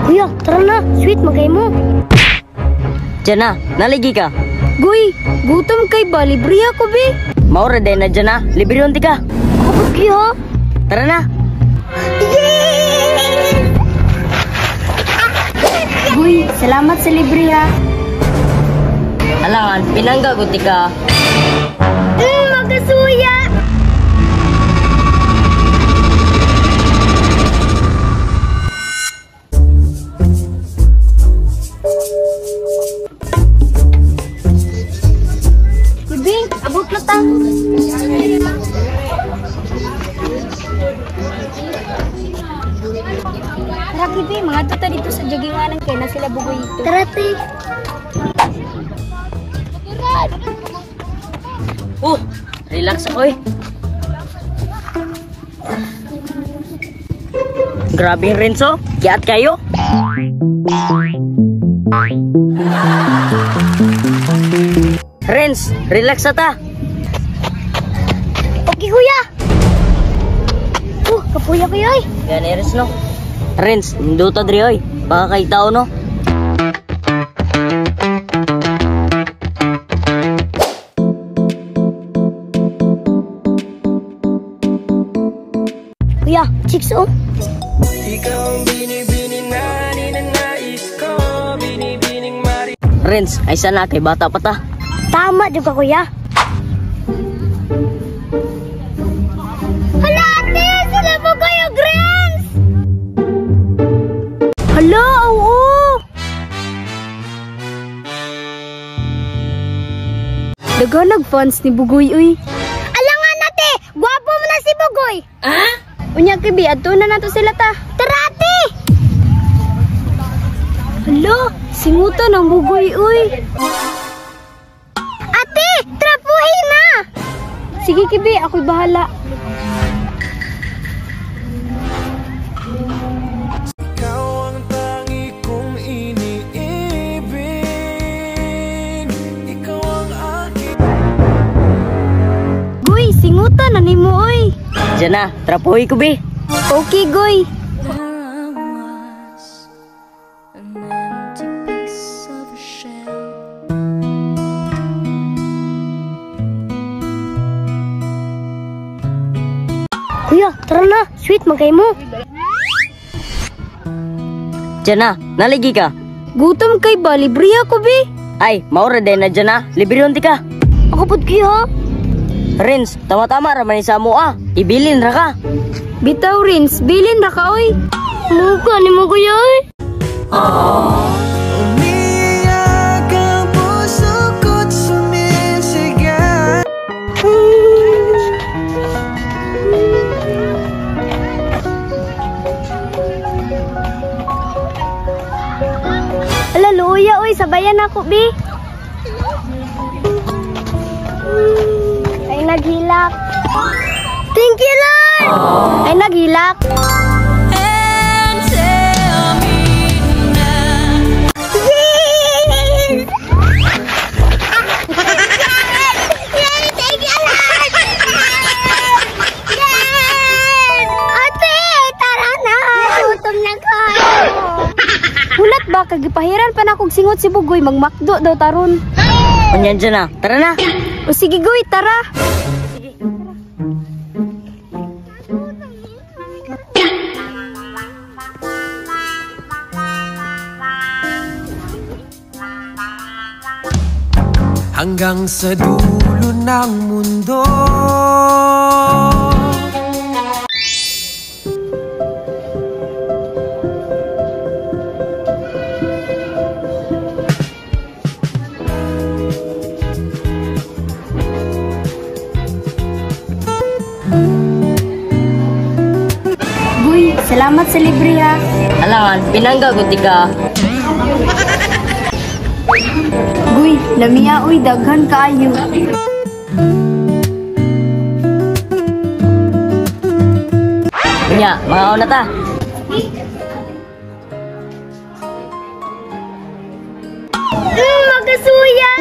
Kuya, tara na. Sweet, magay mo. Diyan na, naligi ka. Guy, gutom kay ba? Libre ako, be. Maura din na dyan na. Libre yun, tika. Ako kuya. Tara na. Yes! Guy, salamat sa libre ha. Alangan, pinangga ko tika. Magkasuya! Bibi, abot na ta. Tara, Kibi, mga tuta dito sa joginganan kay na sila Bugoy ito. Tara, te. Oh, relax ako eh. Grabe yung Renzo, kiat kayo. Renz, relax na ta. Okay, kuya. Oh, kapuya kuya ay. Yan eh, Renz no. Renz, induta diri oy. Baka kay tao no. Kuya, chicks oh. Ikaw ang binibini na ninanais ko, binibining mari. Renz, ay sana kay bata pa ta. Tama juga kuya. Hala ate, sila po kayo, Grams! Hala, oo! Daghan fans ni Bugoy uy. Alangan ate, gwapo mo na si Bugoy. Ah? Unya kibi, adto na nato sila ta. Tara ate! Hala, singutan ang Bugoy uy. Ate, trapuhin na! Sige kibi, ako'y bahala. Ikaw ang tangi kong iniibig. Ikaw ang aking. Guy, singutan na nimo oy. Diyan na, trapuhin ko be. Okay, Guy. Kuya, tara na. Sweet, magay mo. Diyan na, naligi ka. Gutom kay ba? Libre ako, be. Ay, maura din na dyan na. Libre yun tika. Ako pud kuya. Renz, tama-tama ra man sa mo ah. Ibilin ra ka. Bitaw, Renz, bilin ra ka oy. Muka ni mo kuya oy. Umiyak ang puso ko't sumisigaw. Ala, luya oy, sabayan ako bi. Ay naghilak. Thank you Lord. Ay naghilak. And tell me now. Yes! Yes! Thank you Lord! Yes! Ate, tara na. Gutom na kayo. Hulat ba kagipahiran pa na kog singot si Bugoy magmakdo daw taron. Unyan dyan na, tara na. O sige Goy, tara. Sige. Hanggang sa dulo ng mundo. Guy, salamat sa libre ha. Alangan, pinangga ko tika. Guy, lamiya uy, daghan kaayo. Unya, mga una ta. Magkasuya!